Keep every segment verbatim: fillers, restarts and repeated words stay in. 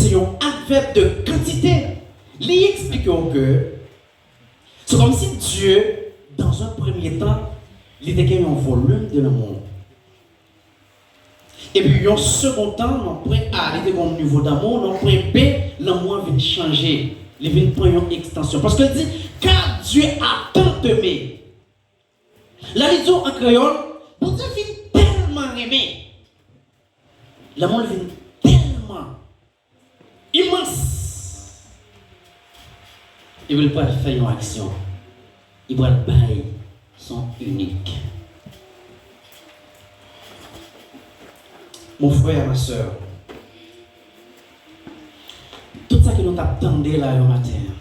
Se yon advèb de kantite. Li eksplike w ke se kòmsi Dye, dans un premier temps, li te gen yon volume de l'amour. Epi yon segond tan, nan pwen A, li te gen yon nivo d'amour, nan pwen B, lanmou an vin chanje. Li vin pran yon ekstansyon. Paske l di, car Dieu a tant aimé. La li di w an kreyòl, Bondye vin tèlman renmen. Lanmou l vin tèlman imans. Epi l pral fè yon aksyon. Li pral bay son inik. Mon frè, ma sè, tout sa ke nou t ap tande la yo maten an,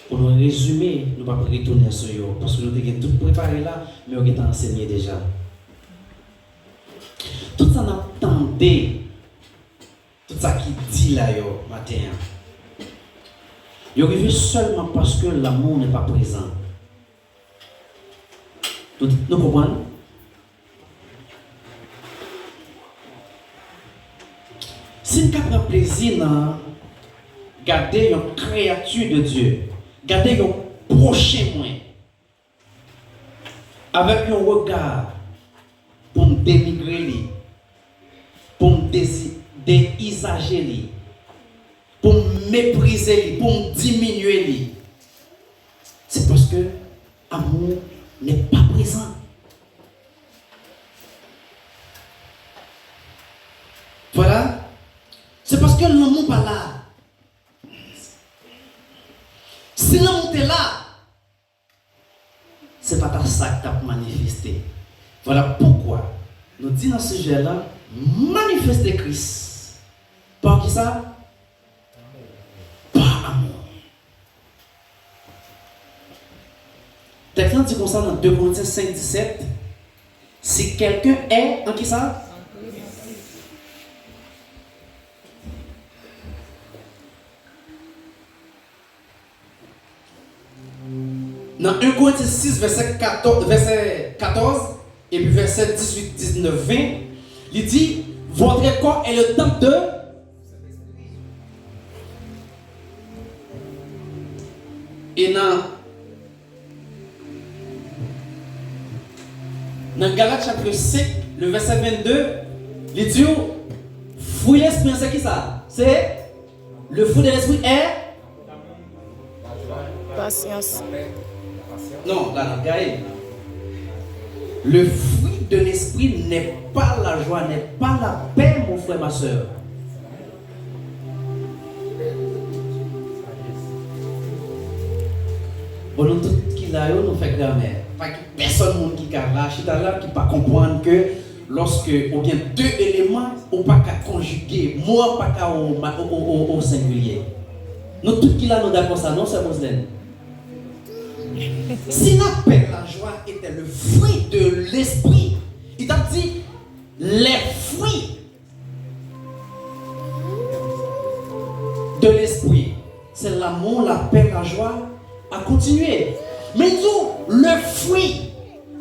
pou nou rezime, nou p ap retounen sou yo, paske nou te gen tout prepare la, men yo gentan ansenye deja. Tout sa n ap tande, tout sa ki di la yo maten an, yo rive sèlman paske l'amour n'est pas présent. Nou, nou konprann? Si n ka pran plezi nan gade yon kreyati de Dye, gade yon pwochen mwen, avèk yon rega pou m denigre li, pou m dezi-, deyizaje li, pou m meprize li, pou m diminye li, se paske amour n'est pas présent. Vwala. Se paske lanmou pa la. Si lanmou te la, se pa ta sa k t ap manifeste. Vwala poukwa nou di nan sijè la, manifeste Kris. Pa kisa? Pa amou. Tèks lan di konsa nan de Korentyen senk disèt, si quelqu'un est en kisa? Nan en Korentyen sis, vèsè katòz, vèsè katòz, epi vèsè dizuit, diznèf, ven, li di, votre corps est le temple de. E nan, nan Galat chapit senk, le vèsè vennde, li di w, fwi lespri an se kisa? Se, le fruit de l'esprit est. Pasyans. Non, la n ap gaye. Le fruit de l'esprit n'est pas la joie, n'est pas la paix, mon frère, ma sœur. Bon, nou tout ki la yo, nou fè gramè. Pa gen pèsòn moun ki ka la, chita la, ki pa konprann ke lòske ou gen de eleman, ou pa ka konjige, mo a pa ka o, o, o, o, o sengilye. Nou tout ki la, nou dakò sa, non, sè Roselèn? Si la paix, la joie était le fruit de l'esprit, li t ap di, les fruits de l'esprit, c'est l'amour, la paix, la joie, à continuer. Men li di w, le fruit,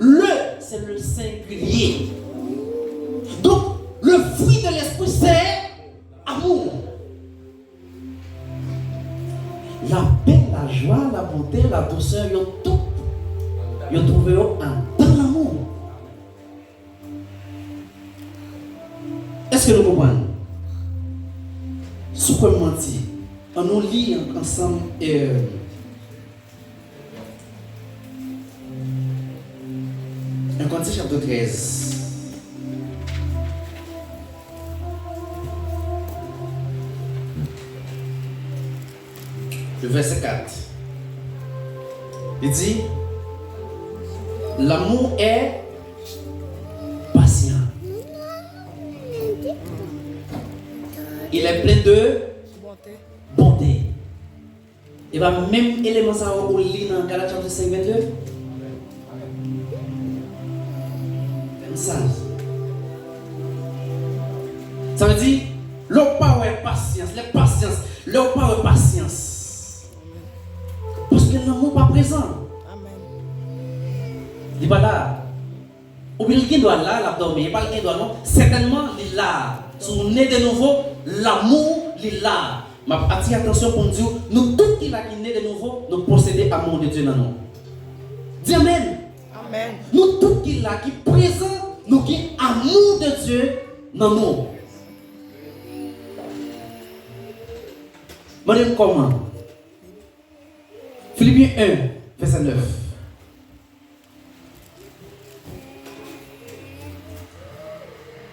le, c'est le singulier. Donc, le fruit de l'esprit, c'est amour. La paix, la joie, la bonté, la douceur, yo tout, yo twouve yo anndan lanmou. Èske nou konprann? Si w kwè m manti, ann nou li an-, ansanm, euh, en Korentyen chapit trèz. Le vèsè kat. Li di, l'amour est patient. Il est plein de bonté. E pa menm eleman sa yo ou li nan Galat chapit senk vennde? Sa. Sa vle di, lè w pa wè pasyans, lè pasyans, lè w pa wè pasyans. Paske lanmou pa prezan. Amèn. Li pa la. Oubyen li gen dwa la, l ap dòmi, e pa l gen dwa non. Sètènman, li la. Si w ne de nouvo, l'amour Li la. M ap atire atansyon pou m di w, nou tout ki la ki ne de nouvo, nou posede amour de Dieu nan nou. Di amèn. Amèn. Nou tout ki la ki prezan, nou gen amour de Dieu nan nou. Mande m kòman. Philippiens un, verset neuf.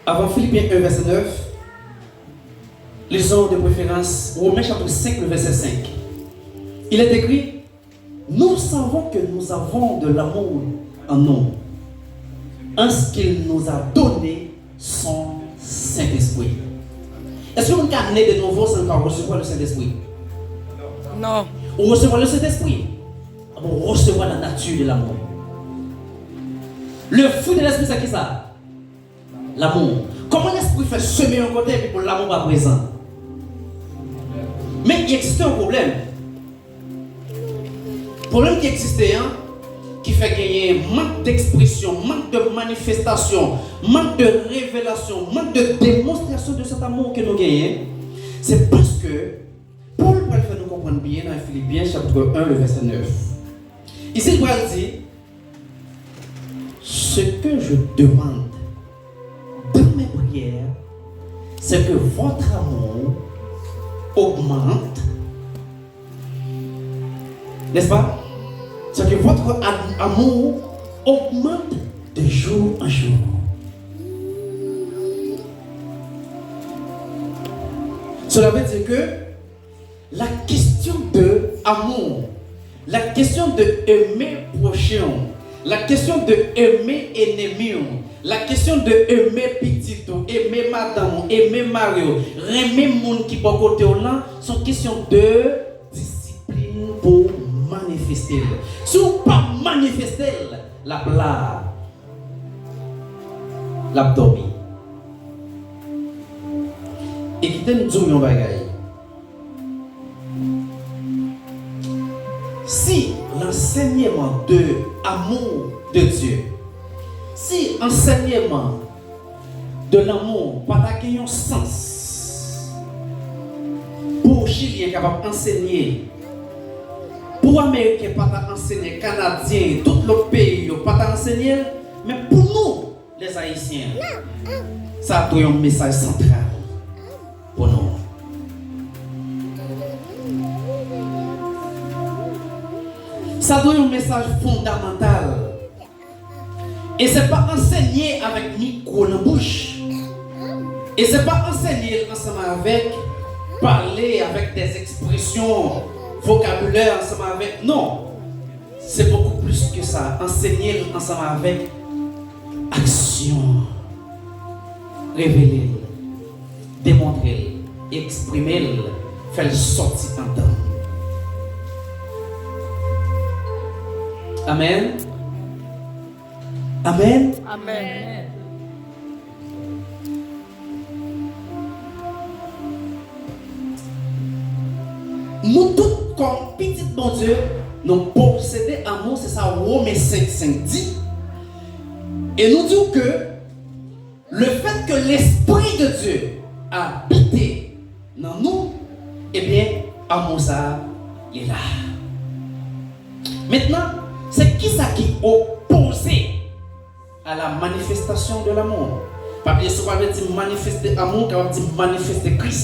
Avant Philippiens un, verset neuf, lisons de préférence Romains chapitre cinq, le verset cinq. Il est écrit, nous savons que nous avons de l'amour en nous, en ce qu'il nous a donné son Saint-Esprit. Èske yon moun ka ne de nouvo san l pa resevwa le Saint-Esprit? Non. Ou resevwa le Saint-Esprit? Ou resevwa la nature de l'amour. Le fruit de l'esprit, c'est qui ça? L'amour. Kòman Lespri fè semen yon kote epi pou lanmou pa prezan? Men, il existe yon pwoblèm. Pwoblèm ki egziste an, ki fè genyen mank d'expression, mank de manifestation, mank de révélation, mank de démonstration de cet amour ke nou genyen, se paske Pòl pral fè nou konprann byen nan Filipyen chapitre un, le verset neuf. Isi, l pral di, ce que je demande dans mes prières, c'est que votre amour augmente, n'est-ce pas? C'est que votre am- amour augmente de jour en jour. Cela veut dire que la question de amour, la question de aimer prochain, la question de aimer ennemi, la question de aimer pitit ou, aimer madanm ou, aimer mari ou, renmen moun ki bò kote w lan, se yon kesyon de disiplin pou w manifeste l. Si w pa manifeste l, l ap la, l ap dòmi. E kite m di w yon bagay. Si l'enseignement de amour de Dieu, si ansèyman de l'amour pa ta gen yon sans pou Chilyen kapab ansenye, pou Ameriken pa ta ansenye, Kanadyen, tout lòt peyi yo pa ta ansenye l, men pou nou, les Haïtiens, sa dwe yon mesaj santral pou nou. Sa dwe yon mesaj fondamantal. E se pa ansenye avèk mikwo nan bouch. E se pa ansenye l ansanm avèk pale avèk des expressions, vokabilè ansanm avèk, non. Se bokou plis ke sa. Ansenye l ansanm avèk aksyon. Revele l, demontre l, eksprime l, fè l sòti anndan. Amèn. Amèn. Amèn. Nou tout kòm pitit Bondye, nou posede amou, se sa Women senk senk di. E nou di w ke le fait que l'Esprit de Dieu abite nan nou, ebyen, amou sa a, li la. Mentnan, se kisa ki opoze à la manifestation de l'amour? Pa bliye, si w pa vle di manifeste amou, w kapab di manifeste Kris.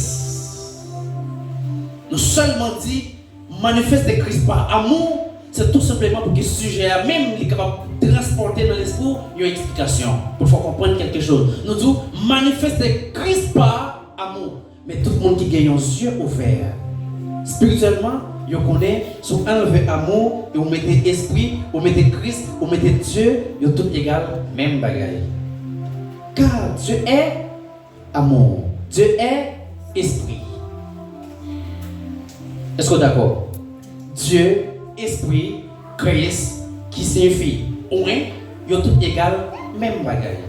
Nou sèlman di manifeste Kris pa amou, se tou senpleman pou ke sijè a menm, li kapab transpòte nan lespri w yon eksplikasyon, pou l fè w konprann kèlke choz. Nou di w manifeste Kris pa amou. Men tout moun ki gen yon zye ouvè espirityèlman, yo konnen si w anlve amou e w mete espri, ou mete Kris, ou mete Dye, yo tout egal, menm bagay. Car Dieu est amour. Dieu est esprit. Èske w dakò? Dye, espri, Kris, ki siyifi ou mwen, yo tout egal, menm bagay.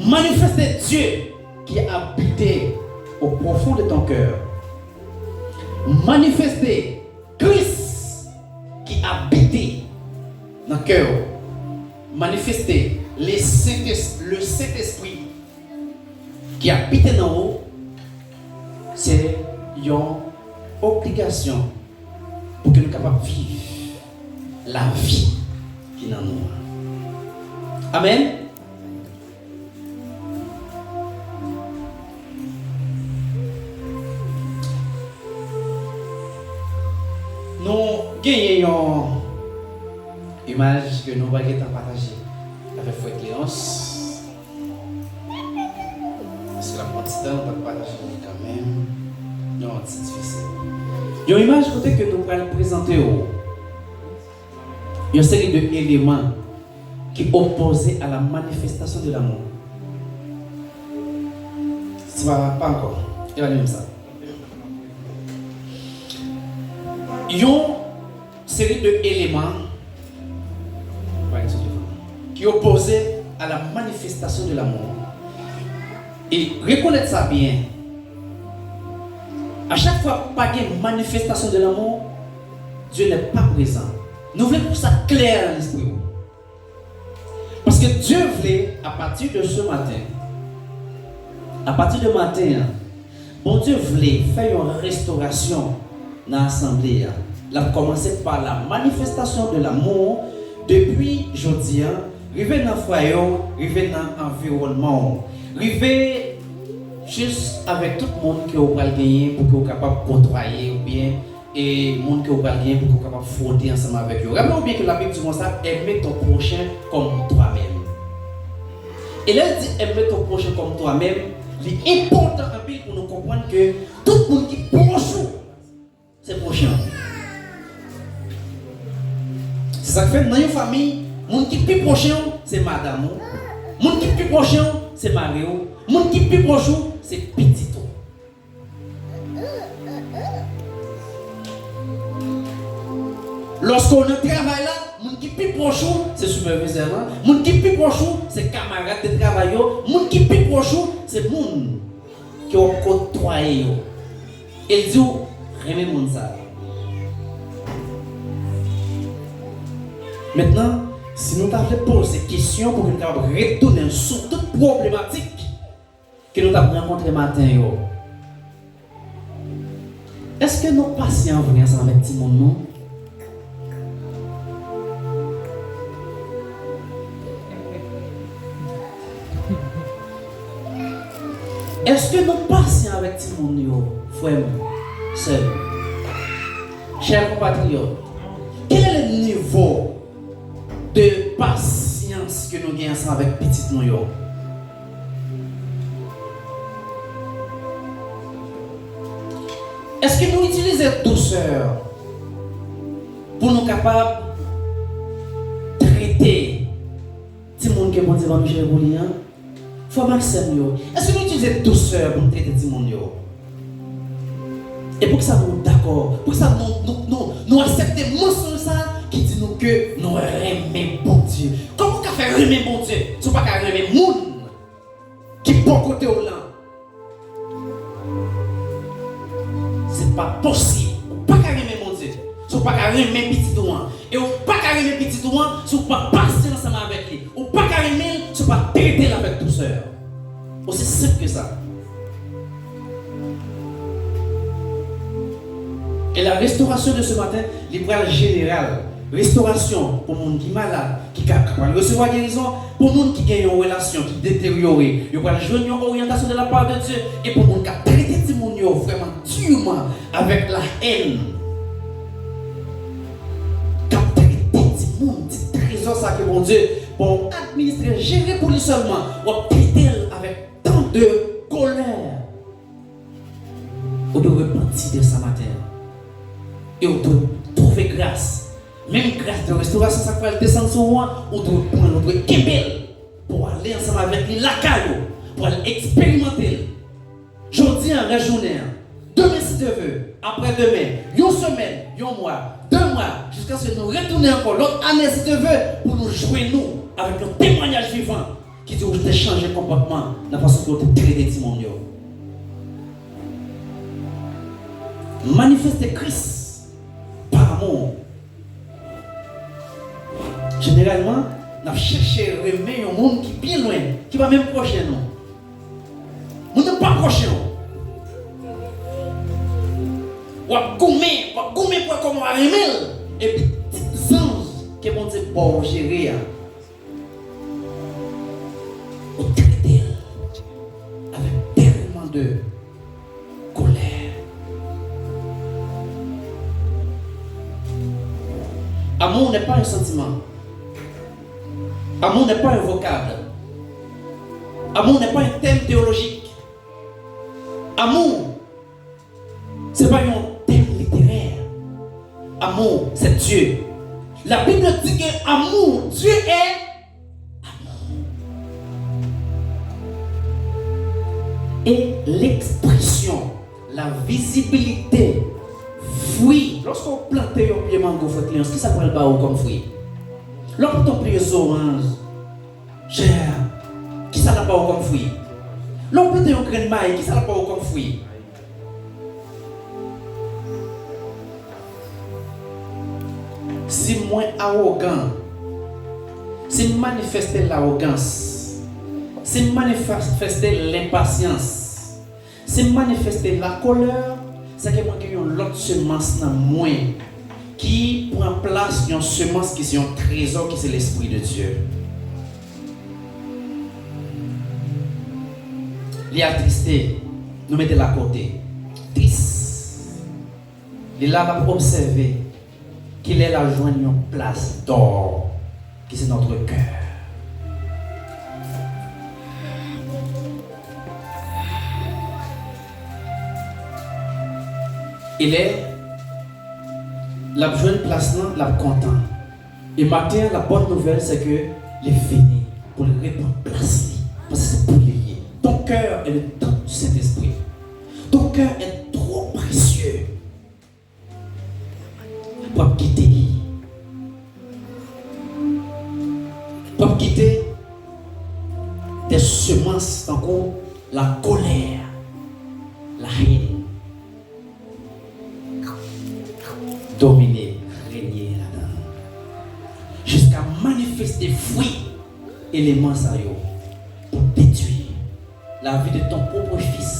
Manifeste Dye qui habite au profond de ton cœur. Manifeste Kris ki abite nan kè w. Manifeste le Saint-Es- le Saint-Esprit ki abite nan ou. Se yon obligasyon pou ke nou kapab viv lavi ki nan nou an. Amèn. Nou genyen yon imaj ke nou va gentan pataje avèk frè Cléonce. Paske l ap pran ti tan, nou pral pataje li kanmenm. Yon ti difisil. Yon imaj kote ke nou pral prezante w yon seri de eleman ki opoze a la manifestation de l'amour. Se pa, pa ankò. E pa li menm sa. Yon seri de eleman ki opoze a la manifestation de l'amour. E rekonèt sa byen. A chak fwa pa gen manifestasyon de lanmou, Dye n'est pas présent. Nou vle pou sa klè nan lespri w. Paske Dye vle, apati de se maten, apati de maten an, Bondye vle fè yon restorasyon nan asanble a. L ap kòmanse pa la manifestasyon de lanmou depi jodi a, rive nan fwaye w, rive nan anviwònman w, rive jis avèk tout moun ke w pral genyen pou ke w kapab kotwaye oubyen e moun ke w pral genyen pou ke w kapab fwote ansanm avèk yo. Raple w byen ke Labib di konsa, aime ton prochain comme toi-même. E lè l di aime ton prochain comme toi-même, li enpòtan anpil pou nou konprann ke tout moun ki pwòch ou, se pwochen w. Se sa k fè nan yon fanmi, moun ki pi pwochen w, se madanm ou. Moun ki pi pwochen w, se mari w. Moun ki pi pwòch ou, se pitit ou. Lòske w nan travay la, moun ki pi pwòch ou, se sipèvizè lan. Moun ki pi pwòch ou, se kamarad de travay yo. Moun ki pi pwòch ou, se moun ke w ap kotwaye yo. E l di w, renmen moun sa a. Mentnan, si nou ta vle poze kesyon pou ke nou kapab retounen sou tout pwoblematik ke nou t ap rankontre maten yo, èske nou pasyan vre ansanm avèk timoun nou? Èske nou pasyan avèk timoun yo, frè m, sè m? Chè konpatriyòt, quel est le niveau de patience ke nou gen ansanm avèk pitit nou yo? Èske nou itilize dousè pou nou kapab trete timoun ke Bondye ban nou cheve pou li an? Frè m ak sè m yo, èske nou itilize dousè pou nou trete timoun yo? E poukisa nou dakò? Poukisa nou, nou, nou, nou aksepte mansonj sa a ki di nou ke nou renmen Bondye? Kòman w ka fè renmen Bondye si w pa ka renmen moun ki bò kote w lan? Se pa posib. Ou pa ka renmen Bondye si w pa ka renmen pitit ou an. E ou pa ka renmen pitit ou an si w pa pasyan ansanm avèk li. Ou pa ka renmen l si w pa trete l avèk dousè. Osi senp ke sa. E la restoration de ce matin, li pral jeneral. Restorasyon pou moun ki malad, ki ka, ka pral resevwa gerizon, pou moun ki gen yon relasyon ki deteryore, yo pral jwenn yon oryantasyon de la part de Dieu, e pou moun k ap trete timoun yo vrèman diman, avèk la haine, k ap trete timoun, ti trezò sa ke Bondye ban w administre, jere pou li sèlman, w ap trete l avèk tan de kolè. Ou dwe repanti de sa maten an. E ou dwe twouve gras. Menm gras de restorasyon sa k pral desann sou ou an, ou dwe pran l, ou dwe kenbe l pou w ale ansanm avèk li lakay ou, pou w al eksperimante l. Jodi an, rès jounen an, demen si Dye ve, aprè demen, yon semèn, yon mwa, de mwa, jiskaske nou retounen ankò lòt ane si Dye ve, pou nou jwenn nou avèk yon temwayaj vivan ki di ou te chanje konpòtman nan fason ke w te trete timoun yo. Manifeste Kris pa amou. Jeneralman, n ap chèche renmen yon moun ki byen lwen, ki pa menm pwochen nou. Moun nan pa pwochen w. W ap goumen, w ap goumen pou wè kòman w a renmen l. Epi ti zanj ke Bondye ba w jere a, ou trete l avèk tèlman de colère. Amour n'est pas un sentiment. Amour n'est pas un vocable. Amour n'est pas un thème théologique. Amour, se pa yon tèm literè. Amour, c'est Dieu. La Bible dit que amour, Dieu est e lekspresyon, la vizibilite fwi. Lòske w plante yon pye mango, frè Cléonce, kisa l pral ba ou kòm fwi? Lè w plante yon pye zoranj, chè, kisa l ap ba ou kòm fwi? Lè w plante yon grenn mayi, kisa l ap ba ou kòm fwi? Si mwen awogan, si m manifeste lawogans, si m manifeste lenpasyans, si m manifeste lakolè, se ke mwen gen yon lòt semans nan mwen ki pran plas yon semans ki se yon trezò ki se Lespri de Dye. Li atriste, nou mete l akote. Tris. Li la, l ap obsève kilè l a jwenn yon plas d'or, ki se notre cœur. E lè l ap jwenn plas lan, l ap kontan. E maten an, la bonne nouvelle, c'est que li vini pou l reprann plas li. Paske se pou li l ye. Ton cœur est le temple du Saint-Esprit. Ton cœur est trop précieux. Pou ap kite li. Pou ap kite des semences tankou la colère, la haine. Domine, renye ladan l. Jiska manifeste fwi eleman sa yo pou detwi lavi de ton propre fils.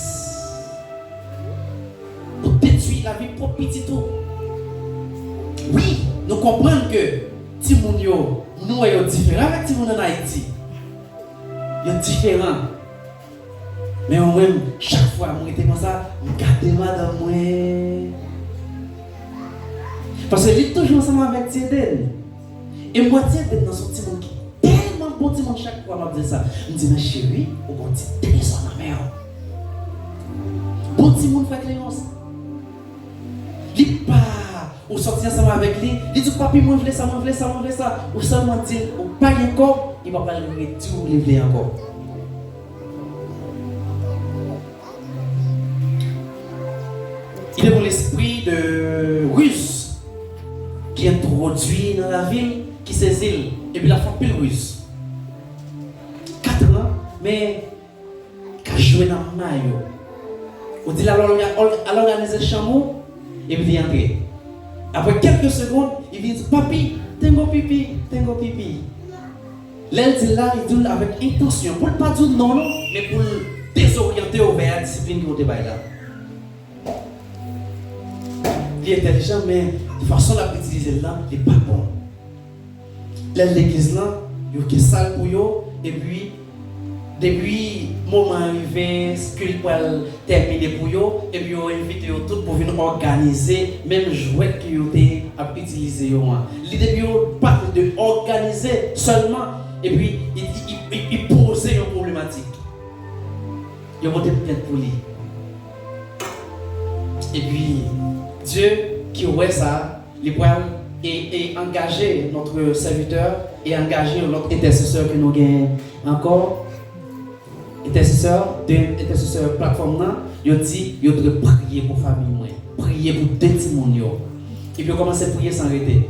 Pou detwi lavi pwòp pitit ou. Wi, nou konprann ke timoun yo, nou wè yo diferan avèk timoun ann Ayiti. Yo diferan. Men mwen menm, chak fwa mwen rete konsa, m gade madanm mwen. Paske li toujou ansanm avèk Ti Eden. E m wè Ti Eden nan se yon timoun ki tèlman bon timoun, chak fwa m ap di l sa. M di, men cheri, ou gon ti trezò nan men w. Bon timoun, frè Cléonce. Li pa, ou sòti ansanm avèk li, li di w, papi, mwen vle sa, mwen vle sa, mwen vle sa. Ou sèlman di l ou pa gen kòb, li pa pral redi w li vle ankò. Il est dans l'esprit de ruse ki entwodui nan lavi l, ki sezi l, epi l ap fè anpil riz. Kat an, men ka jwe nan mayo. Ou di l al òga-, òg-, al òganize chanm ou, epi li antre. Apre kèlke segonn, li vin di, papi, tengo pipi, tengo pipi. Lè l di l la, li di l avèk entansyon. Pou l pa di w non, non, men pou l dezoryante w vè a disiplin ke w te bay la. Li entèlijan, men fason l ap itilize l lan, li pa bon. Lè l legliz lan, yo gen sal pou yo, epi depi moman an rive, kil pral tèmine pou yo, epi yo envite yo tout pou vin òganize menm jwèt ke yo te ap itilize yo an. Li depi yo pale de òganize sèlman, epi li, li, li, li, li poze yon pwoblematik. Yo pote plent pou li. Epi, Dye ki wè sa, li pral e, e angaje notre serviteur e angaje yon lòt entèsesè ke nou gen ankò. Entèsesè, de entèsesè platfòm nan, yo di yo dwe priye pou fanmi mwen, priye pou de timoun yo. Epi yo kòmanse priye san rete.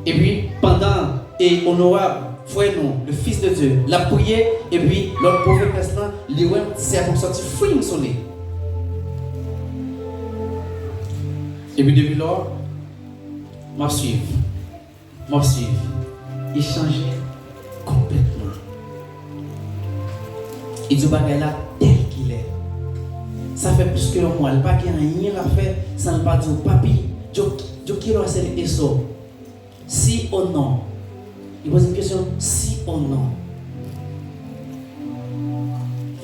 Epi, pandan e onorab frè nou, le Fils de Dieu, l ap priye, epi lòt pwofetès lan, li wè yon ti sèpan sòti fwing sou li. Epi depi lò, m ap swiv. M ap swiv. Li chanje konplètman. Li di w bagay la tèl ki lè. Sa fè plis ke yon mwa, li pa gen anyen l ap fè san l pa di w, "Papi, yo, yo quiero hacer eso. Sí o no?" Li poze m kesyon, "Si o no?"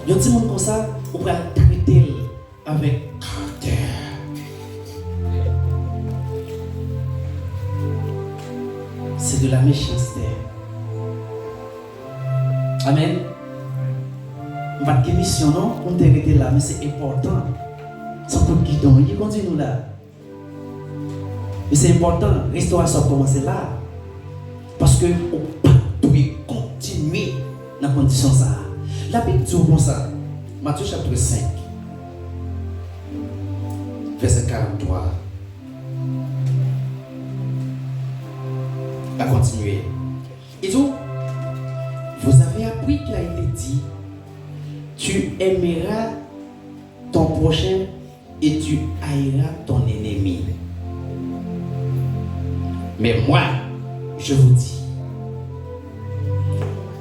Yon timoun konsa, ou pral trete l avèk karaktè. C'est de la méchanceté. Amèn. M pa t gen misyon non pou m te rete la, men se enpòtan. Se yon kout gidon wi ki kondui nou la. Men se enpòtan, restorasyon ap kòmanse la. Paske ou pa dwe kontinye nan kondisyon sa a. Labib di w konsa, Matye chapit senk, vèsè karant twa. A kontinye. Li di w, "Vous avez appris qu'il a été dit, tu aimeras ton prochain et tu haïras ton ennemi. Mais moi, je vous dis,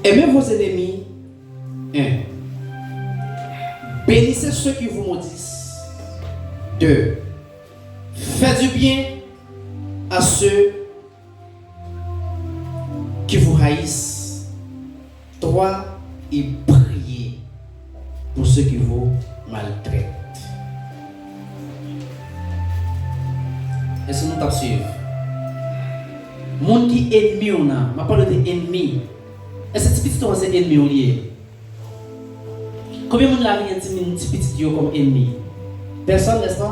aimez vos ennemis, un, bénissez ceux qui vous maudissent, deux, faites du bien à ceux qui vous haïssent, trois, et priez pour ceux qui vous maltraitent." Èske nou t ap swiv? Moun ki enmi w nan, m ap pale de enmi. Èske ti pitit ou an se enmi w li ye? Konbyen moun la ki gen timoun, ti pitit yo kòm enmi? Pèsòn, nèspa?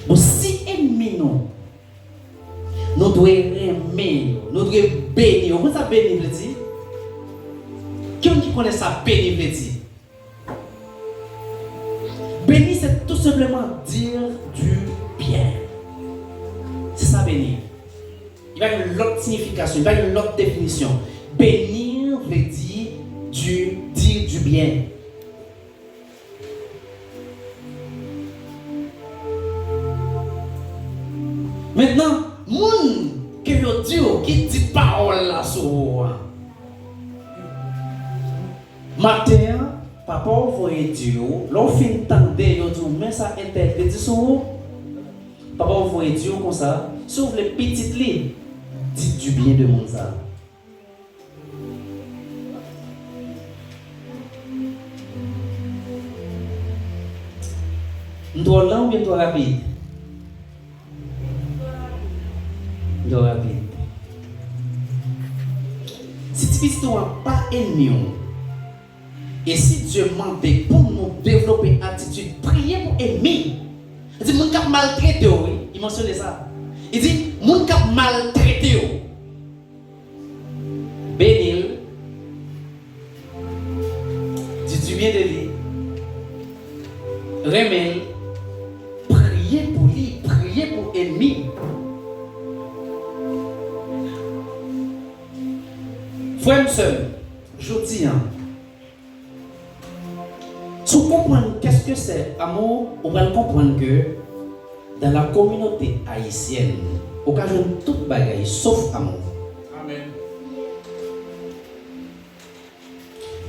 Bon, si enmi nou, nou dwe renmen yo, nou dwe beni yo. Ou konn sa beni vle di? Ki moun ki konnen sa beni vle di? Béni, c'est tout simplement dire du bien. Se sa beni. Li pa gen lòt siyifikasyon, li pa gen lòt definisyon. Bénir vle di du, dire du bien. Mentnan, moun ke yo di w ki di pawòl la sou ou a, maten an, papa w voye di w, lè w fin tande yo di w, "Men sa entèl te di sou ou," papa w voye di w konsa, si w vle pitit li, di du bien de moun sa a. M twò lan oubyen m twò rapid? M twò rapid. Si ti pitit ou an pa enmi w, e si Dye mande pou nou devlope atitid priye pou enmi, li di moun k ap maltrete w, wi, li mansyone sa. Li di moun k ap maltrete w. Beni l, di du bien de li, renmen l, priye pou li, priye pou enmi. Frè m, sè m, jodi a, si w konprann qu'est-ce que c'est amour, ou pral konprann ke dans la communauté haïtienne, ou ka jwenn tout bagay sof amour. Amèn.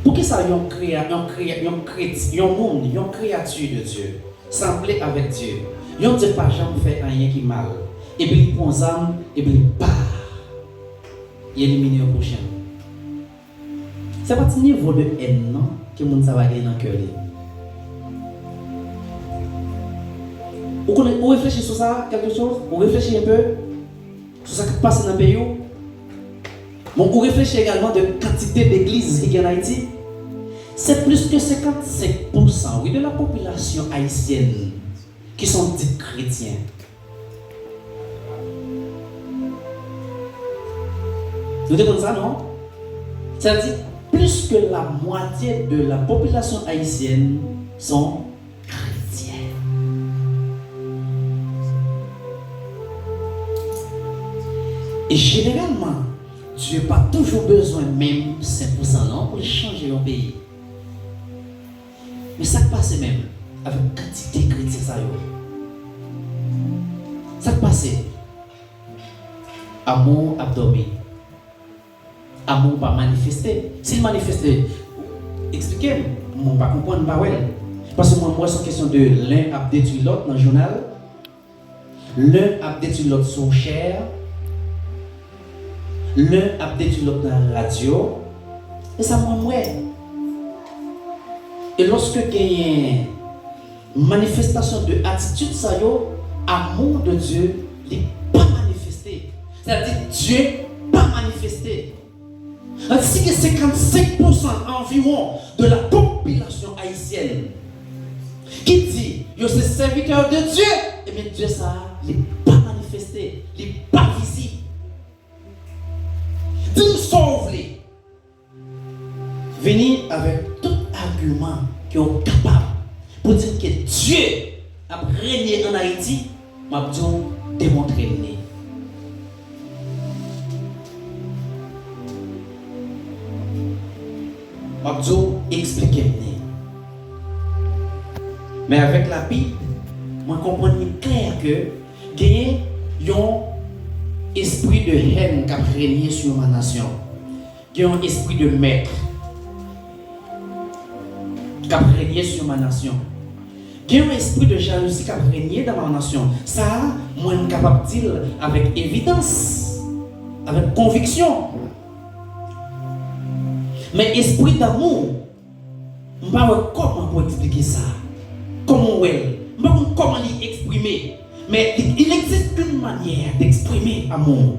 Poukisa yon krea-, yon krea-, yon kreti-, yon moun, yon kreyati de Dye, sanble avèk Dye? Yon Dye pa janm fè anyen ki mal, epi li pran zam, epi li pa, li elimine yon pwochen. Se pa ti nivo de èn nan ke moun sa va gen nan kè li. Ou konnen, ou reflechi sou sa, quelque chose? Ou reflechi un peu sou sa k ap pase nan peyi w? Bon, ou reflechi egalman de kantite legliz ki gen an Ayiti? Se plis ke senkannsenk pousan, wi, de la popilasyon ayisyèn ki son dit kretyen. Nou te konn sa, non? Sa di, plus que la moitié de la population haïtienne sont chrétiens. E jeneralman, Dye pa toujou bezwen menm senk pousan non pou l chanje yon peyi. Men sa k pase menm avèk kantite kretyen sa yo? Sa k pase? Amou ap dòmi. Amou pa manifeste. Si l manifeste, eksplike m. Mwen pa konprann, m pa wè l. Paske mwen, m wè se yon kesyon de len ap detwi lòt nan jounal, len ap detwi lòt sou chè, len ap detwi lòt nan radyo. E sa mwen, m wè. E lòske genyen manifestasyon de atitid sa yo, amour de Dieu, li pa manifeste. Sètadi, Dye pa manifeste. Ant si gen senkannsenk pousan anviwon de la popilasyon ayisyèn ki di yo se sèvitè de Dye, ebyen, Dye sa a, li pa manifeste, li pa vizib. Di m sa w vle. Vini avèk tout agiman ke w kapab pou di m ke Dye ap renye ann Ayiti, m ap di w demontre m li. M ap di w eksplike m li. Men avèk Labib, mwen konprann li klè ke genyen yon espri de hèn k ap renye sou yon nasyon. Gen yon espri de mèt k ap renye sou yon nasyon. Gen yon espri de jalouzi k ap renye nan yon nasyon. Sa a, mwen, m kapab di l avèk evidans, avèk konviksyon. Men espri damou, m pa wè kòman pou eksplike sa. Kòman w wè l? M pa konn kòman li eksprime. Men il existe une manière d'exprimer amour.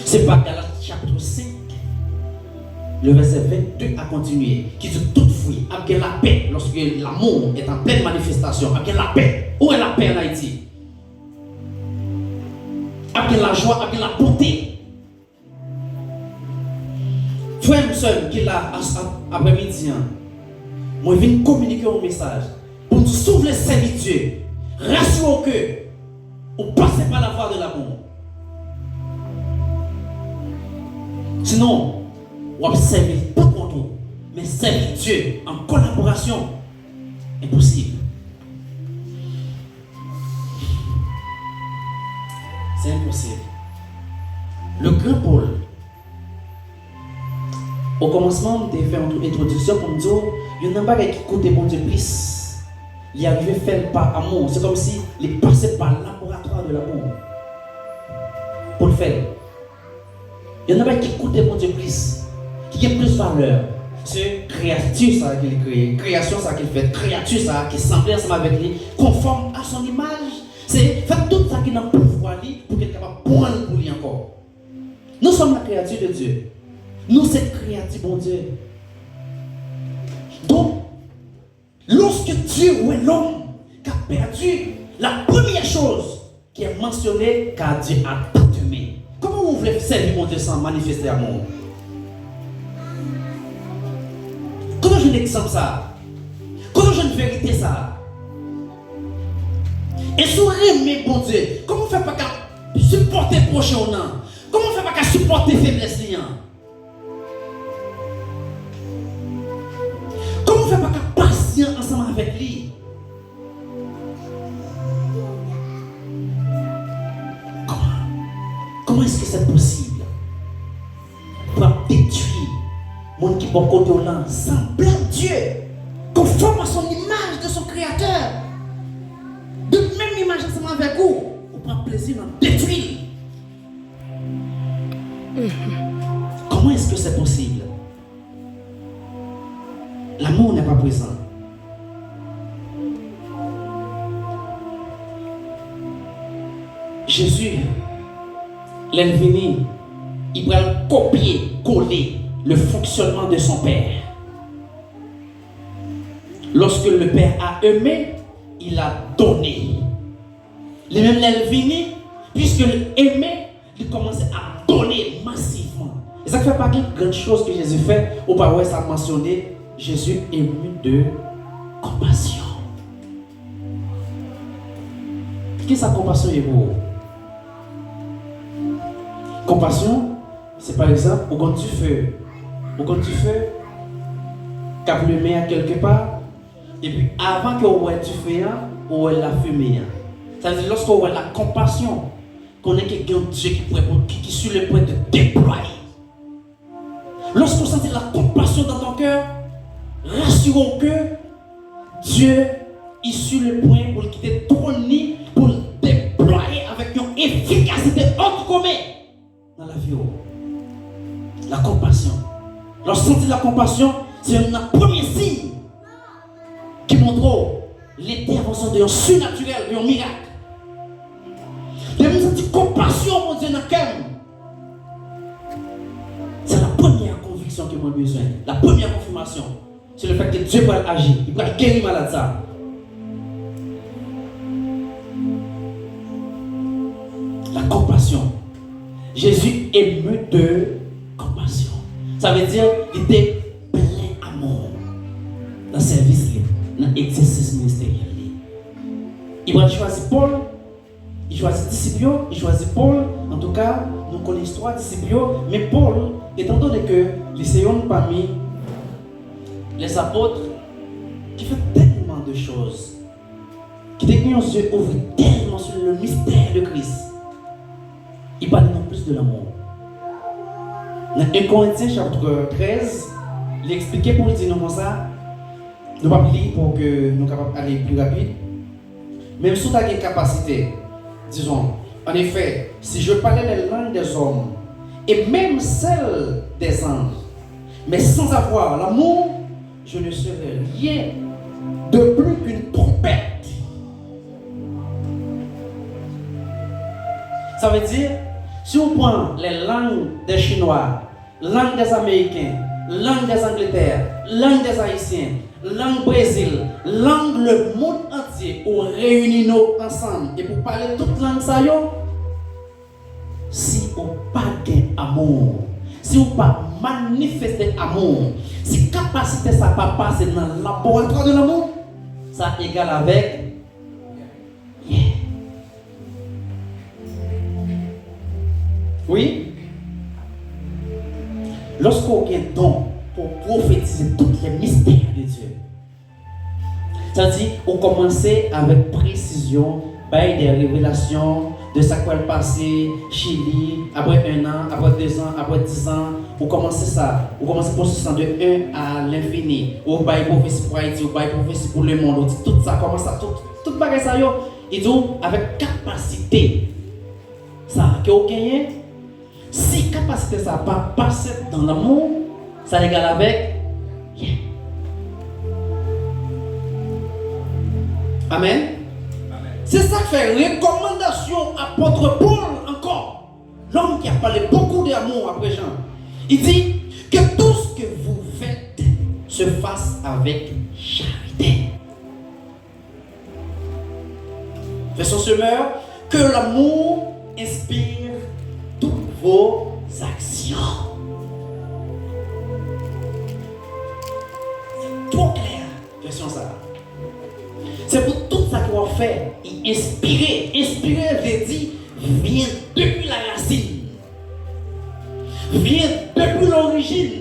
C'est par Galates chapitre cinq, le verset vingt-deux à continuer, qui dit tout fruit, ap gen lapè, lorsque l'amour est en pleine manifestation, ap gen lapè. Où est la paix en Haïti? Ap gen lajwa, ap gen labonte. Frè m, sè m ki la a, a, aprèmidi an, mwen vin kominike yon mesaj pou m di, si w vle sèvi Dye, rasire w ke ou pase pa la vwa de lamou. Sinon, w ap sèvi l pou kont ou, men sèvi Dye an kolaborasyon, enposib. Se enposib. Le gran Paul, o kòmansman, m te fè yon entwodiksyon pou m di w, youn nan bagay ki koute Bondye plis, li arive fè l pa amou. Se kòmsi li pase pa laboratwa de lamou pou l fè l. Youn nan bagay ki koute Bondye plis, ki gen plis valè, se kreyati sa a ke li kreye, kreyasyon sa a ke li fè, kreyati sa a ki sanble ansanm avèk li, conforme à son image, se fè tout sa ki nan pouvwa li pou ke l kapab pran l pou li ankò. Nous sommes la créature de Dieu. Nou se kreyati Bondye. Donk, lorsque Dieu wè lòm k ap pèdi, la première chose qui est mentionnée, car Dieu a tant aimé. Kòman ou vle sèvi Bondye san manifeste amou? Kote w jwenn egzanp sa a? Kote w jwenn verite sa a? E si w renmen Bondye, kòman w fè pa ka sipòte pwochen w nan? Kòman w fè pa ka sipòte feblès li an? Kòman w fè pa ka pasyan ansanm avèk li? Kòman? Comment est-ce que c'est possible pou ap detwi moun ki bò kote w lan, semblable Dieu, conforme à son image de son créateur, de menm imaj ansanm avèk ou, ou pran plezi nan detwi l? Comment est-ce que c'est possible? L'amour n'est pas présent. Jezi, lè l vini, li pral kopye kole le fonctionnement de son Père. Lorsque le Père a aimé, il a donné. Li menm lè l vini, puiske l eme, li kòmanse ap done masivman. E sa k fè pa gen grann choz ke Jezi fè, ou pa wè sa mansyone, Jésus ému de compassion. Kisa konpasyon ye pou ou? Konpasyon, se pa egzanp, ou gon dife, ou gon dife k ap limen a kèlke pa, epi avan ke w wè dife an, ou wè lafimen an. Sa vle di, lòske w wè la konpasyon, konnen ke gen yon Dye ki prè pou, ki, ki sur le point de déployer. Lorsque vous sentez la compassion dans ton cœur, rassurez-vous que Dye li sur le pwen pou l kite twòn li, pou l deplwaye avèk yon efikasite hors du commun nan lavi w. La konpasyon. Lè w santi la konpasyon, se youn nan premye siy ki montre w lentèvansyon de yon sinatirèl, de yon mirak. Depi m santi konpasyon Bondye nan kè m, se la premyè konviksyon ke mwen bezwen, la premyè konfimasyon. Se le fèt ke Dye pral aji, li pral geri malad sa. La compassion. Jésus ému de compassion. Sa vle di, li te plen amou nan sèvis li, nan egzèsis ministeryèl li. Li pral chwazi Pòl, li chwazi disip yo, li chwazi Pòl. Antouka, nou konnen istwa disip yo, men Pòl, etandone ke li se youn pami les apôtres ki fè tèlman de choz, ki te gen yon zye ouvri tèlman sou le mystère de Christ, li pale nou plis de lanmou. Nan en Korentyen chapit trèz, li eksplike pou l di nou konsa, nou p ap li pou ke nou kapab ale pli rapid. Menm si w ta gen kapasite, disons, en effet, si je parlais les langues des hommes et même celles des anges, mais sans avoir l'amour, je ne serai rien de plus qu'une trompette. Sa vle di, si w pran les langues des Chinois, lang des Américains, lang des Angleterre, lang des Haïtiens, lang Brezil, lang lemonn antye, ou reyini nou ansanm epi w pale tout lang sa yo, si ou pa gen amou, si ou pa manifeste amou, si kapasite sa pa pase nan laboratwa de lanmou, sa egal avèk wi. Lòske w gen don pou w pwofetize tout les mystères de Dieu, sa di ou kòmanse avèk presizyon bay de revelasyon de sa k pral pase Chili, apre en an, apre dezan, apre dizan, ou kòmanse sa, ou kòmanse pwosesis lan de en a lenfini, ou bay pwofesi pou Ayiti, ou bay pwofesi pou lemonn, ou di tout sa, kòman sa, tout, tout bagay sa yo, li di w avèk kapasite sa ke w genyen, si kapasite sa pa pase dan lanmou, sa egal avèk yen. Amèn. Se sa k fè rekòmandasyon apot Pòl ankò, l'homme qui a parlé beaucoup d'amour après Jean, il dit que tout ce que vous faites se fasse avec charité. Version Semeur, que l'amour inspire toutes vos actions. Se twò klè, vèsyon sa a. Se pou tout sa ke w ap fè, li enspire. Enspire vle di vyen depi la rasin. Vyen depi lorijin.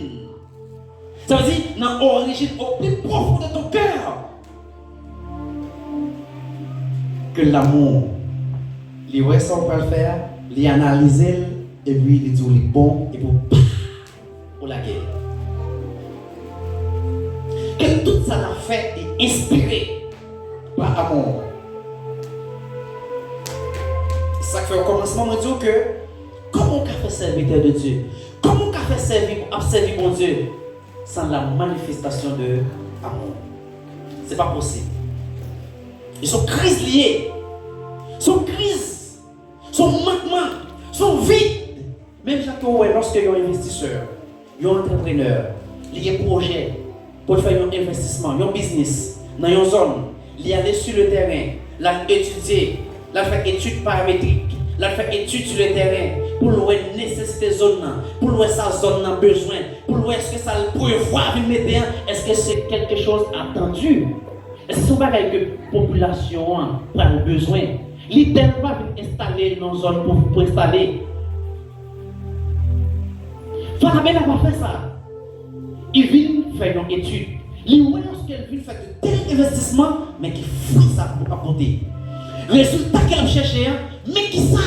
Sa vle di, nan orijin, au plus profond de ton cœur. Ke lanmou, li wè sa w pral fè a, li analize l, epi li di w li bon, epi w pa, ou lage l. Ke tout sa n ap fè li enspire pa amou. Sa k fè, o kòmansman, mwen di w ke kòman w ka fè sèvitè de Dye? Kòman w ka fè sèvi, ap sèvi Bondye? San la manifestation de amour. Se pa posib. E se yon kriz li ye. Se yon kriz. Se yon mankman. Se yon vid. Menm jan ke w wè lòske yon envestisè, yon antreprenè, li gen pwojè pou l fè yon envestisman, yon biznis nan yon zòn, li ale sur le terrain, l al etidye, l al fè etid parametrik, l al fè etid sur le terrain pou l wè nesesite zòn nan, pou l wè sa zòn nan bezwen, pou l wè èske sa l prevwa vin mete an, èske se quelque chose attendu? Èske se yon bagay ke popilasyon an pral bezwen? Lidè l pa vin enstale l nan zòn pou, pou enstale. Falabella pa fè sa. Li vin fè yon etid. Li wè lòske l vin fè de tèl envestisman, men ki fwi sa ap pote. Rezilta ke l ap chèche an, men ki sa.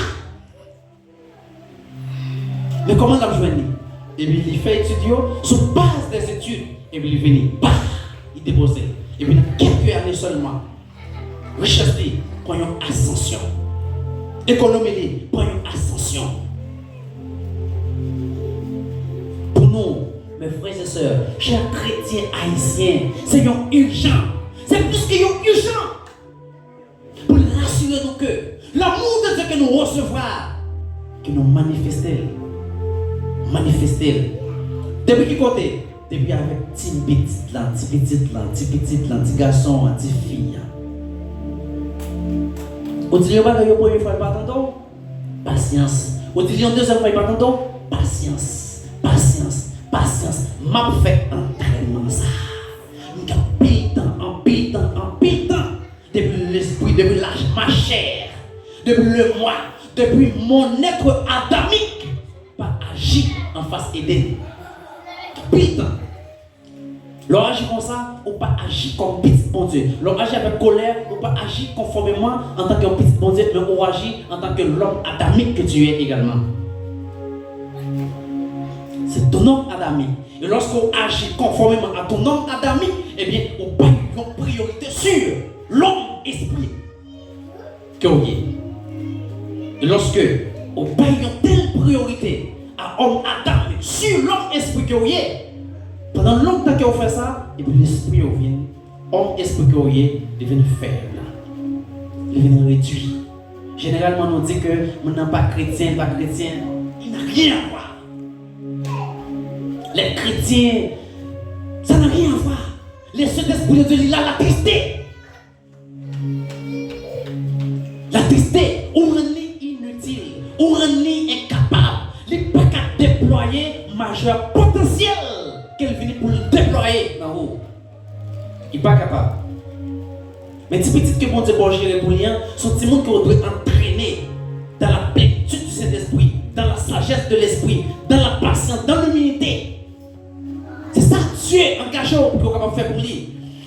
Men kòman l ap jwenn li? Epi li fè etid yo, sou baz dèzetid, epi li vini, pa! Li depoze l. Epi nan kèk ane sèlman, richès li pran yon asansyon. Ekonomi li pran yon asansyon. Pou nou, mes frères et sœurs, chè kretyen ayisyen, se yon ijan. Se plis ke yon ijan. Pou l rasire nou ke lanmou de Dye ke nou resevwa, ke nou manifeste l. Manifeste l. Depi ki kote? Depi avèk ti pitit la, ti pitit la, ti pitit la, ti gason an, ti fi a. Ou di l yon bagay yon premye fwa, l pa tande w? Pasyans. Ou di l yon dezyèm fwa, l pa tande w? Pasyans. Pasyans. Pasyans. M ap fè antrènman sa. M gen anpil tan, anpil tan, anpil tan. Depi lespri, depi la, ma chè, depi le moi, depi mon être adamique pa aji anfas Eden. Anpil tan. Lè w aji konsa, ou pa aji kòm pitit Bondye. Lè w aji avèk kolè, ou pa aji konfòmeman antanke yon pitit Bondye, men ou aji antanke l'homme adamique que tu es également. C'est ton homme adamique. E lòske w aji konfòmeman a ton homme adamique, ebyen, ou bay yon priyorite sur l'homme esprit ke w ye. E lòske ou bay yon tèl priyorite a homme adamique sur l'homme esprit ke w ye, pandan lontan ke w fè sa, epi lespri w vin, homme esprit ke w ye, li vin fèb, li vin redui. Jeneralman, nou di ke moun nan pa kretyen, pa kretyen. Il n'a rien à voir. Les chrétiens, ça n'a rien à voir. Le Saint-Esprit de Dieu, li la, l atriste. L atriste, ou rann li initil, ou rann li enkapab. Li pa ka deplwaye majè potansyèl ke l vini pou l deplwaye nan ou. Li pa kapab. Men ti pitit ke Bondye ba w jere pou li an, se yon timoun ke w dwe antrene dans la plénitude du Saint-Esprit, dans la sagesse de l'Esprit, dans la patience, dans l'humilité. Se sa Dye angaje w pou w kapab fè pou li.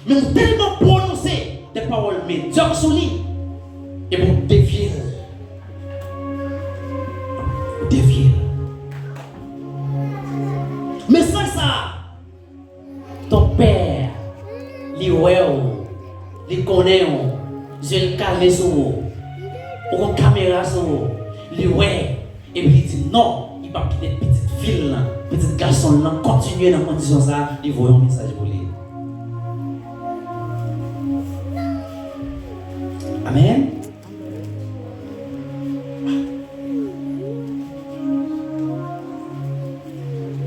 Men ou tèlman pwononse de pawòl medyòk sou li, epi w devye l. Ou devye l. Mesaj sa a, ton pè, li wè w, li konnen w, zye l kale sou ou, ou gon kamera sou ou, li wè, epi li di non, li p ap kite pitit fi l lan, pitit gason l lan kontinye nan kondisyon sa a, li voye yon mesaj pou li. Amèn.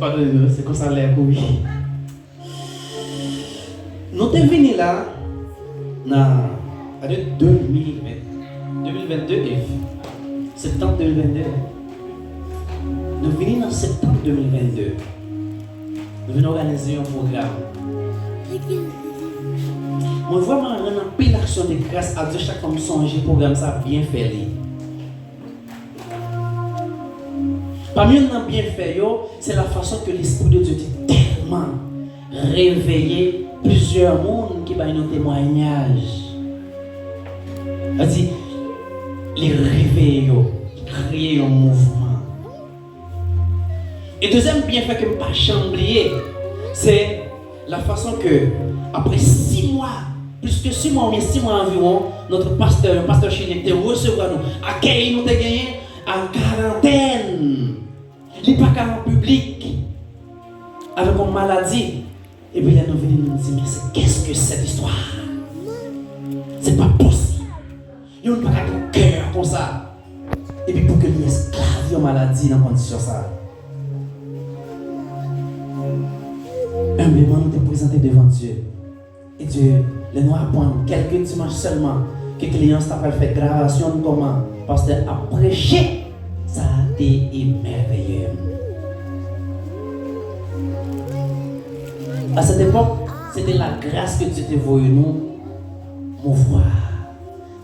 Padone nou, se konsa lè kouri. Nou te vini la nan ane de mil ven, de mil venn de, Eve. Septanm de mil venn de. Nou vini nan septanm de mil venn de. Nou vin òganize yon pwogram. Mwen vrèman rann anpil aksyon de gras a Dye chak fwa m sonje pwogram sa, byenfè li. Pami youn nan byenfè yo, se la fason ke Lespri de Dye te tèlman reveye plizyè moun ki bay nou temwayaj. Sa di, li reveye yo, li kreye yon mouvman. E dezyèm byenfè ke m pa janm bliye, se la fason ke, apre sis mwa, plis ke sis mwa oubyen sis mwa anviwon, notre pasteur, yon pastè chilyen ki te resevwa nou, akèy nou te genyen, an karantèn. Li pa ka an piblik avèk yon maladi. Epi lè nou vini, nou di, men se, qu'est-ce que cette histoire? Se pa posib. Yon moun pa ka gen yon kè konsa. Epi pou ke li esklav yon maladi nan kondisyon sa. Enbleman, nou te prezante devan Dye. E Dye, lè nou aprann kèlke dimanch sèlman ke kliyans ta pral fè gravasyon kòman pastè ap preche, sa te emèveye m. À cette époque, c'était la grâce que Dieu te voye nou mouvwa.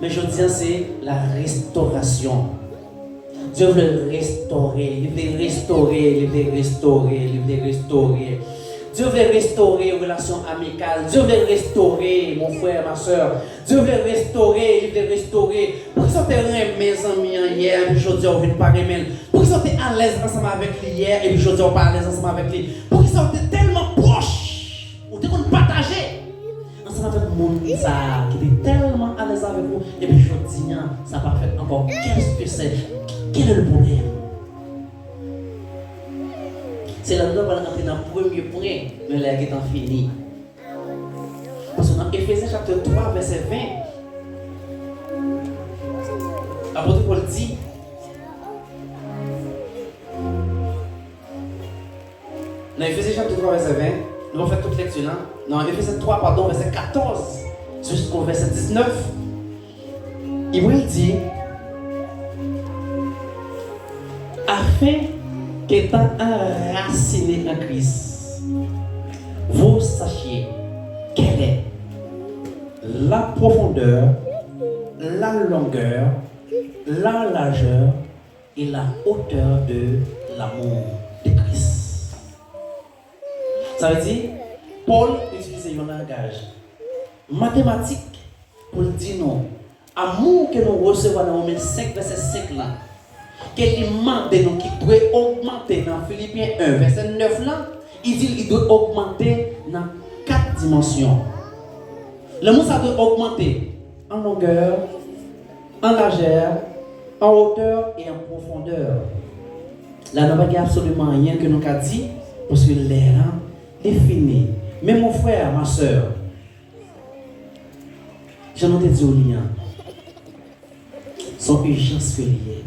Men jodi a, se la restorasyon. Dye vle restore, li vle restore, li vle restore, li vle restore. Dye vle restore relasyon amikal. Dye vle restore, mon frè, ma sè. Dye vle restore, li vle restore. Poukisa w te renmen zanmi an yè, epi jodi a w vin pa renmen l? Poukisa w te alèz ansanm avèk li yè, epi jodi a w pa alèz ansanm avèk li? Poukisa w te tèlman pwòch, ou te konn pataje ansanm avèk moun sa a ki te tèlman alèz avèk ou, epi jodi a, sa pa fèt ankò. Qu'est-ce que c'est? Quel est le problème? Se la nou pral antre nan premye pwen, men lè a gentan fini. Paske nan Efezen chapit twa, vèsè ven, apot Pòl di, nan Efezen chapit twa, vèsè ven, nou pa fè tout lekti la. Nan Efezen twa, padon, vèsè katòz jisko vèsè diznèf, li pral di, afin qu'étant enracinés en Christ, vous sachiez quelle est la profondeur, la longueur, la largeur et la hauteur de l'amour de Christ. Sa vle di, Pòl itilize yon langaj matematik pou l di nou, amou ke nou resevwa nan Women senk vèsè senk la, ke li mande nou ki dwe ogmante nan Filipyen en vèsè nèf la, li di li dwe ogmante nan kat dimansyon. Lanmou sa dwe ogmante an longè, an lajè, an wotè e an pwofondè. La nou pa gen absoliman anyen ke nou ka di, paske lè a li fini. Men mon frè, ma sè, jan nou te di w li an, se yon ijans ke li ye.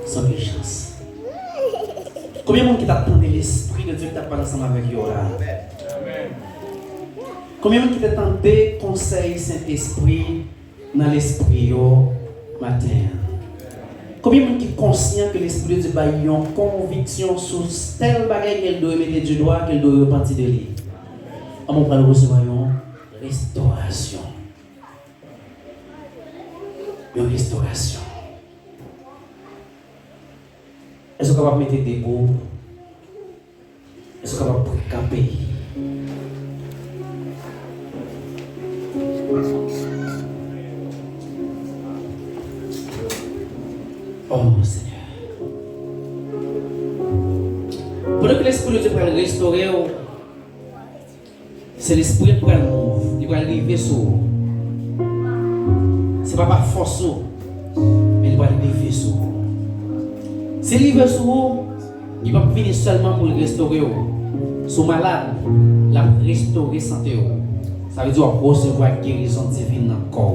Se yon ijans. Konbyen moun ki t ap tande Lespri de Dye ki t ap pale ansanm avèk yo la? Konbyen moun ki te tande konsèy Sentespri nan lespri yo maten an? Konbyen moun ki konsyan ke Lespri de Dye bay yon konviksyon sou tèl bagay ke l dwe mete di dwa, ke l dwe repanti de li? Ann, ou pral resevwa yon restorasyon. Yon restorasyon. Èske w kapab mete debou? Èske w kapab kanpe? Oh, Senyè. Pandan ke Lespri de Dye pral restore w, se Lespri an ki pral move, li pral rive sou ou. Se pa pa fòs ou, men li pral rive sou ou. Si li rive sou ou, li p ap vini sèlman pou l restore w. Si w malad, l ap restore sante w. Sa vle di w ap resevwa gerizon divin nan kò w.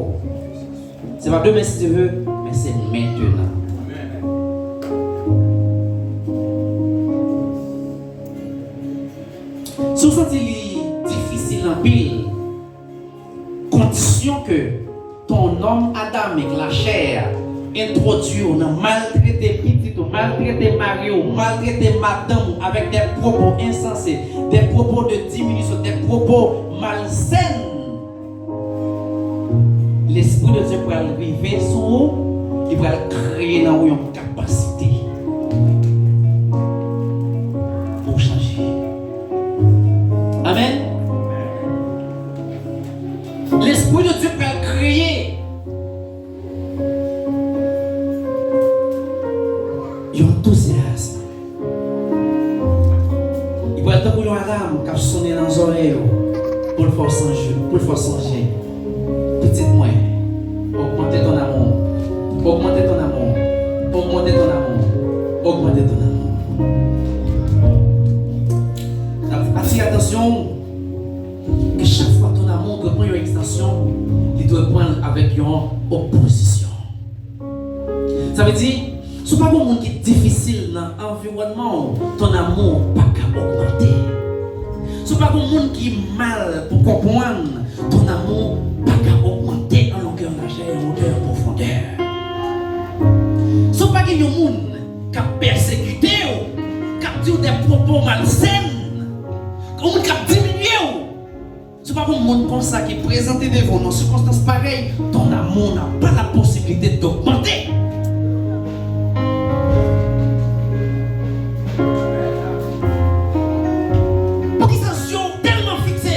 Se pa demen si Dye vle, men se mentenan. Si w santi li difisil anpil, kondisyon ke ton nòm adamik, lachè, entwodui w nan maltrete pitit ou, maltrete mari w, maltrete madanm ou avèk de pwopo ensanse, de pwopo de diminisyon, de pwopo malsèn, Lespri de Dye pral rive sou ou, li pral kreye nan ou yon kapasite pou w chanje. Amèn. Lespri de Dye pral kreye yon antouzyasm. Li pral tankou yon alam k ap sonnen nan zòrèy ou pou l fè w sonje, pou l fè w sonje. Pitit mwen, ogmante ton amour. Ogmante ton amour. Ogmante ton amour. Ogmante ton amour. Atire atansyon ou ke chak fwa ton amour dwe pran yon egzitansyon, li dwe pran l avèk yon opozisyon. Sa vle di, si w pa gen yon moun ki difisil nan anviwònman w, ton amour pa ka ogmante. Si w pa gen yon moun ki mal pou konprann, ton amour pa ka ogmante an longè, an lajè, an wotè, an pwofondè. Si w pa gen yon moun k ap pèsekite w, k ap di w de pwopo malsèn, yon moun k ap diminye w, si w pa gen yon moun konsa ki prezante devan w nan sikonstans parèy, ton amour n'a pas la possibilité d'augmenter. Poukisa zye w tèlman fikse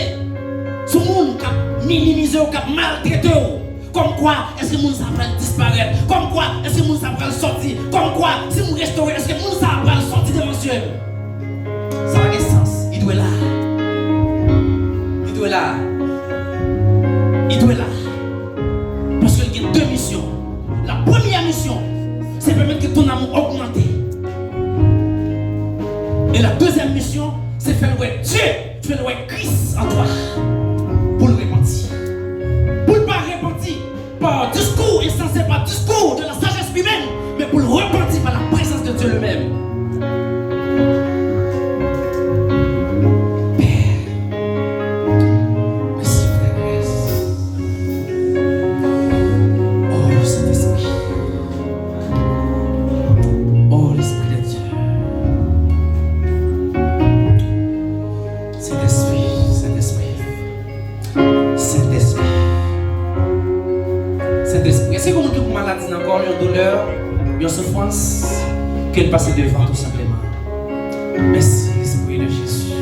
sou moun k ap minimize w, k ap maltrete w? Kòmkwa, èske moun sa a pral disparèt? Kòmkwa, èske moun sa a pral sòti? Kòmkwa, si m restore, èske moun sa a pral sòti devan zye m? Sa pa gen sans. Li dwe la. dwe la. Li dwe la. Paske l gen de misyon. La premyè misyon, se pèmèt ke ton amour ogmante. E la dezyèm misyon, se fè l wè Dye, fè l wè Kris an twa. Pou l repanti. Pou l pa repanti pa diskou ensanse, pa diskou de la sagesse humaine, men pou l repanti pa la prezans de Dye li menm. Pè, mèsi pou la gras. O Sentespri. O Lespri de Dye. Sentespri, Sentespri. Sentespri. Sentespri. Èske gen moun ki pou maladi nan kò l, yon doulè, yon soufrans, ke l pase devan tou senpleman. Mèsi, Lespri de Jezi.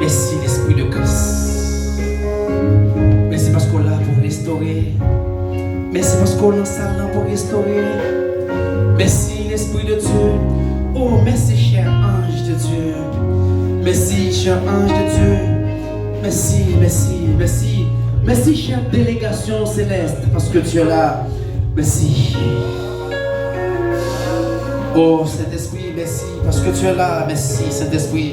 Mèsi, Lespri de Kris. Mèsi paske w la pou restore. Mèsi paske w nan sal nan pou restore. Mèsi, Lespri de Dye. Oh, mèsi, chè anj de Dye. Mèsi, chè anj de Dye. Mèsi, mèsi, mèsi. Mèsi, chè delegasyon selès, paske Dye la. Mèsi. Oh, Sentespri, mèsi, paske Dye la. Mèsi, Sentespri.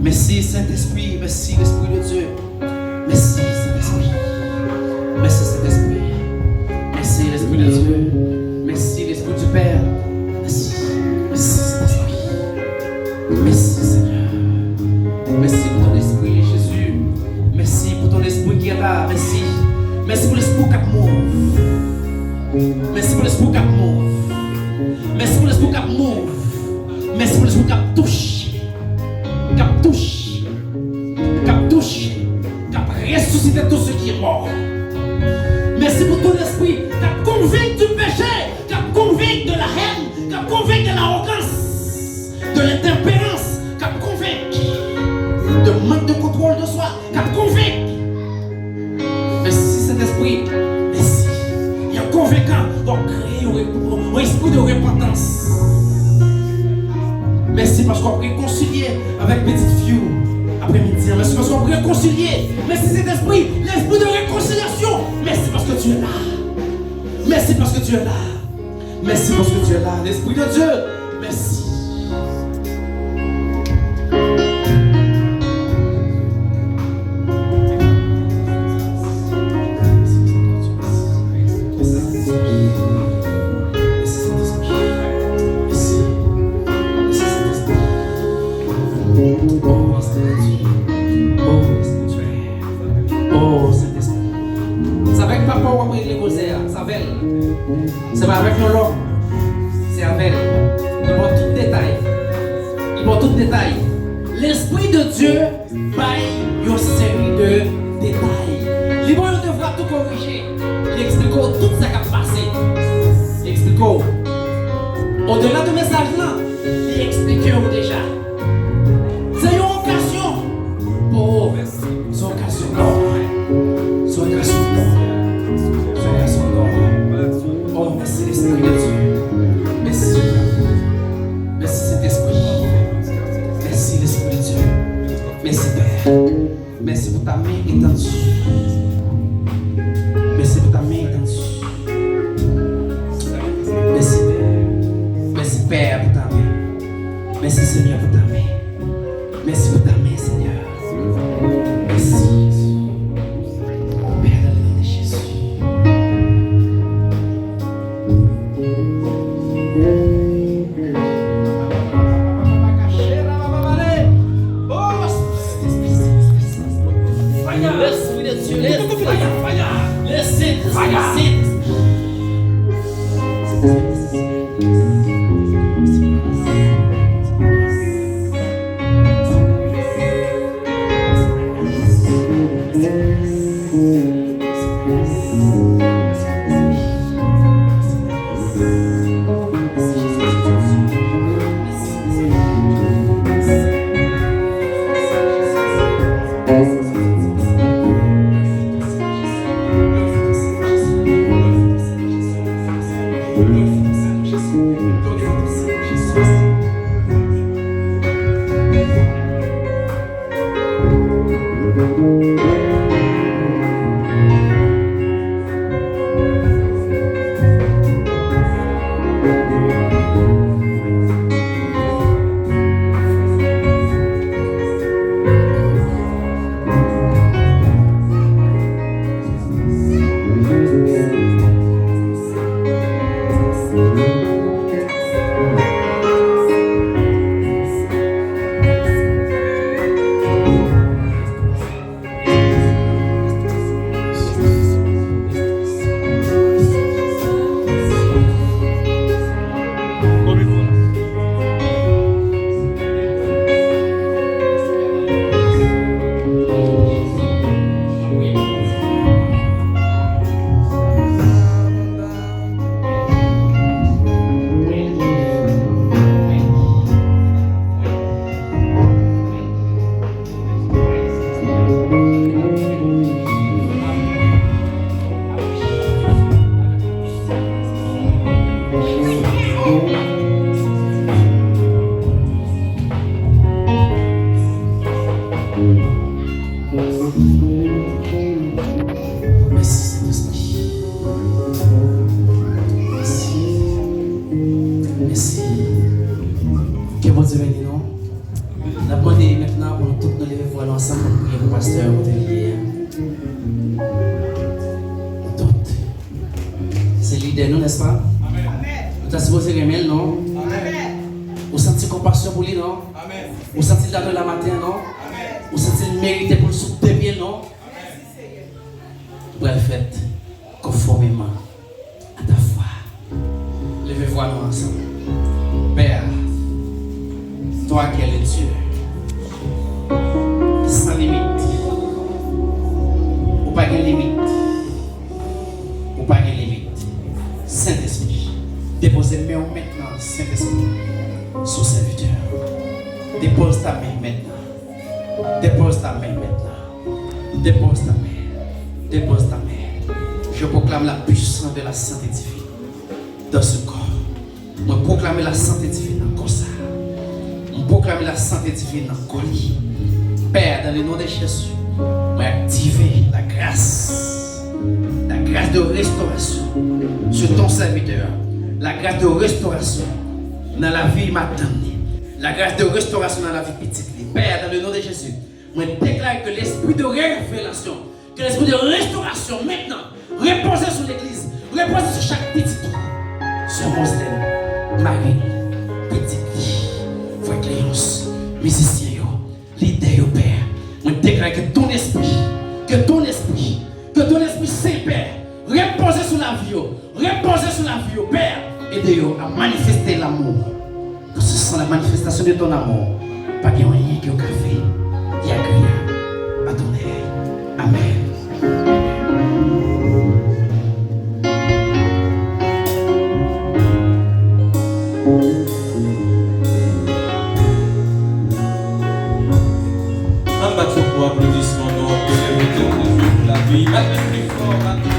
Mèsi, Sentespri. Mèsi, Lespri de Dye. Mèsi, Sentespri. Mèsi, Sentespri. Mèsi, Lespri de Dye. Mèsi, Lespri du Père. Mèsi. Mèsi, Sentespri. Mèsi, Senyè. Mèsi pou ton Lespri, Jezi. Mèsi pou ton Lespri ki la. Mèsi. Mèsi pou Lespri w k ap move. Mèsi pou Lespri w k ap move. Mèsi pou Lespri w k ap move. Mèsi pou Lespri w k ap touche. K ap touche. K ap touche, k ap resisite tout ce qui est mort. Mèsi pou ton Lespri k ap konvenk du péché, k ap konvenk de la haine, k ap konvenk de l'arrogance, de l'intempérance, k ap konvenk de manque de contrôle de soi, k ap konvenk. Mèsi, Sentespri. Mèsi. Yon konvenkan, w ap kreye yon, yon espri de repantans. Mèsi paske w ap rekonsilye avèk pitit fi w aprè midi an. Mèsi paske w ap rekonsilye. Mèsi, Sentespri. Lespri de rekonsilyasyon. Mèsi paske Dye la. Mèsi paske Dye la. Mèsi paske Dye la. Lespri de Dye. Mèsi. Oh, Sentespri. Se avèk papa w w ap regle kozè a. Se avè l. Se pa avèk yon lòm. Se avè l. Li ba w tout detay. Li ba w tout detay. Lespri de Dye bay yon seri de detay. Li ba w yon devwa tou korije. Li eksplike w tout sa k ap pase. Li eksplike w. Odela de mesaj lan, li eksplike w deja. Se yon okazyon pou ou. Se yon okazyon dò. Se yon okazyon dò. Se yon okazyon dò. Oh, mèsi, Lespri de Dye. Mèsi. Mèsi, Sentespri. Mèsi, Lespri de Dye. Mèsi, Pè. Mèsi pou ta men etandi. Mèsi pou ta men etandi. Mèsi, Pè. Mèsi, Pè, pou ta men. Mèsi, Senyè, pou ta men. Mèsi pou ta men, Senyè. Mèsi. Pè, dans le nom de Jésus. Lespri de Dye, lespri. Lespri, lespri. Beni nou. N ap mande mentnan pou nou tout nou leve vwa nou ansanm pou nou priye pou pastè a kote li ye a. Nou tout. Se lidè nou, nèspa? Nou ta sipoze renmen l, non? Ou santi konpasyon pou li, non? Ou santi l ta dwe la maten an, non? Ou santi l merite pou l sou de pye l, non? Ou pral fèt konfòmeman à ta foi. Leve vwa nou ansanm. Père, toi qui es le Dieu sans limite, ou pa gen limit, ou pa gen limit. Sentespri, depoze men w mentnan, Sentespri, sou sèvitè. Dépose ta main maintenant. Dépose ta main maintenant. Dépose ta main. Dépose ta main. Je proclame la puissance de la santé divine dans ce corps. Mwen pwoklame la santé divine nan kò sa. Mwen pwoklame la santé divine nan kò li. Père, dans le nom de Jésus, mwen aktive la grâce, la grâce de restauration sur ton serviteur, la grâce de restauration nan lavi madanm li, la grâce de restauration nan lavi pitit li. Père, dans le nom de Jésus, mwen deklare ke lespri de revelasyon, ke lespri de restorasyon mentnan repoze sou legliz, repoze sou chak pitit ou. Sè Roselèn, mari l, pitit li, frè Kleyons, mizisyen yo, lidè yo, Pè. Mwen deklare ke ton espri, ke ton espri, ke ton espri sen, Pè, repoze sou lavi yo, repoze sou lavi yo, Pè. Ede yo a manifeste lanmou. Paske san la manifestation de ton amour, pa gen anyen ke yo ka fè ki agreyab a ton zye. Amèn. Ann bat yon gwo aplodisman, non, pou Sèvitè de Dye pou lavi. Bat li pli fò, bat li